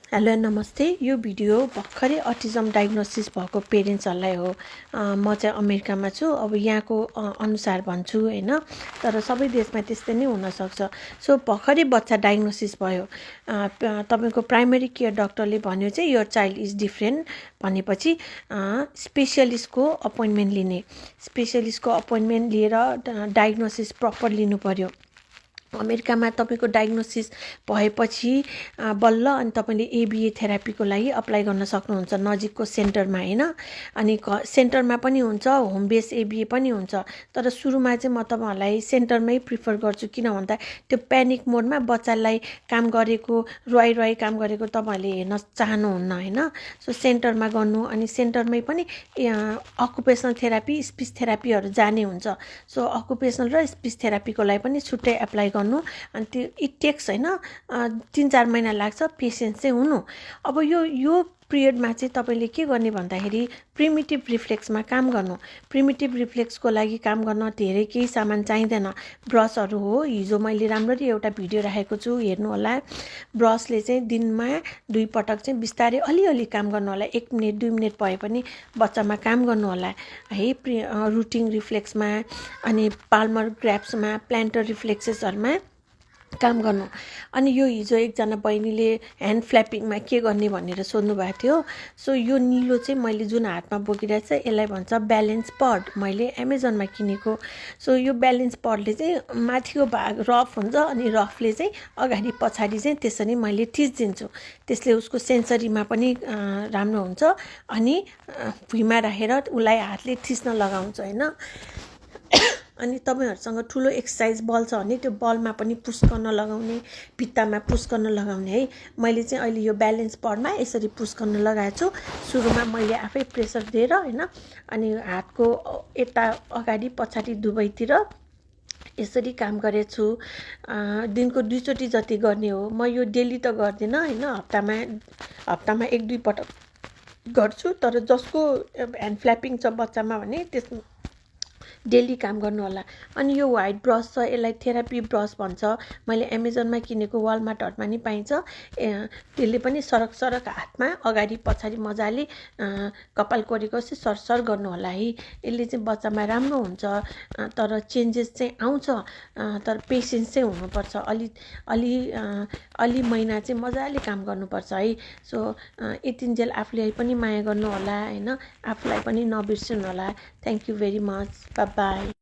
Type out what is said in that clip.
Hello नमस्ते। यो video भर्खरै अटिजम डायग्नोसिस भएको पेरेन्ट्सहरूलाई हो। म चाहिँ अमेरिकामा छु। अब यहाँको अनुसार भन्छु हैन, तर सबै देशमा त्यस्तै नै हुनसक्छ। सो भर्खरै बच्चा डायग्नोसिस भयो, तपाईँको प्राइमेरी केयर डक्टरले भन्यो चाहिँ योर चाइल्ड इज डिफ्रेन्ट भनेपछि स्पेसियलिस्टको अपोइन्टमेन्ट लिने, स्पेसियलिस्टको अपोइन्टमेन्ट लिएर डायग्नोसिस प्रपर लिनु पर्यो। अमेरिकामा तपाईँको डायग्नोसिस भएपछि बल्ल अनि तपाईँले एबिए थेरापीको लागि अप्लाई गर्न सक्नुहुन्छ नजिकको सेन्टरमा हैन। अनि सेन्टरमा पनि हुन्छ, होम बेस एबिए पनि हुन्छ। तर सुरुमा चाहिँ म तपाईँहरूलाई सेन्टरमै प्रिफर गर्छु। किन भन्दा त्यो प्यानिक मोडमा बच्चालाई काम गरेको रुवाई काम गरेको तपाईँहरूले हेर्न चाहनुहुन्न हैन। सो सेन्टरमा गर्नु, अनि सेन्टरमै पनि अकुपेसनल थेरापी, स्पिच थेरापीहरू जाने हुन्छ। सो अकुपेसनल र स्पिच थेरापीको लागि पनि छुट्टै एप्लाई गर्नु। अनि त्यो इट टेक्स हैन 3-4 महिना लाग्छ पेसेन्स चाहिँ हुनु। अब यो पिरियडमा चाहिँ तपाईँले के गर्ने भन्दाखेरि प्रिमिटिभ रिफ्लेक्समा काम गर्नु। प्रिमिटिभ रिफ्लेक्सको लागि काम गर्न धेरै केही सामान चाहिँदैन। ब्रसहरू हो, हिजो मैले राम्ररी एउटा भिडियो राखेको छु, हेर्नु होला। ब्रसले चाहिँ दिनमा 2 पटक चाहिँ बिस्तारै अलिअलि काम गर्नु होला। 1 मिनेट 2 मिनेट भए पनि बच्चामा काम गर्नु होला है। रुटिङ रिफ्लेक्समा अनि पाल्मर ग्राफ्समा, प्लान्टर रिफ्लेक्सेसहरूमा काम गर्नु। अनि यो हिजो एकजना बहिनीले ह्यान्ड फ्ल्यापिङमा के गर्ने भनेर सोध्नु भएको थियो। सो यो निलो चाहिँ मैले जुन हातमा बोकिरहेको छ यसलाई भन्छ ब्यालेन्स पड, मैले एमाजोनमा किनेको। सो यो ब्यालेन्स पडले चाहिँ माथिको भाग रफ हुन्छ, अनि रफले चाहिँ अगाडि पछाडि चाहिँ त्यसरी मैले थिचिदिन्छु। त्यसले उसको सेन्सरीमा पनि राम्रो हुन्छ। अनि भुइँमा राखेर उसलाई हातले थिच्न लगाउँछ हैन। अनि तपाईँहरूसँग ठुलो एक्सर्साइज बल छ भने त्यो बलमा पनि पुस गर्न लगाउने, भित्तामा पुस गर्न लगाउने है। मैले चाहिँ अहिले यो ब्यालेन्स पडमा यसरी पुस गर्न लगाएको छु। सुरुमा मैले आफै प्रेसर दिएर हैन, अनि हातको यता अगाडि पछाडि दुवैतिर यसरी काम गरेछु। दिनको 2 चोटि जति गर्ने हो। म यो डेली त गर्दिनँ हैन, हप्तामा 1-2 पटक गर्छु। तर जसको ह्यान्ड फ्ल्यापिङ छ बच्चामा भने त्यस डेली काम गर्नु होला। अनि यो व्हाइट ब्रस छ, यसलाई थेरापी ब्रस भन्छ। मैले एमाजोनमा किनेको, वालमार्टहरूमा नि पाइन्छ। त्यसले पनि सरक सरक हातमा अगाडि पछाडि मजाले कपाल कोरेको चाहिँ सरसर गर्नु होला है। यसले चाहिँ बच्चामा राम्रो हुन्छ। तर चेन्जेस चाहिँ आउँछ, तर पेसेन्स चाहिँ हुनुपर्छ। अलि महिना चाहिँ मजाले काम गर्नुपर्छ है। सो यतिन्जेल आफूले पनि माया गर्नु होला हैन, आफूलाई पनि नबिर्सनु होला। Thank you very much. By.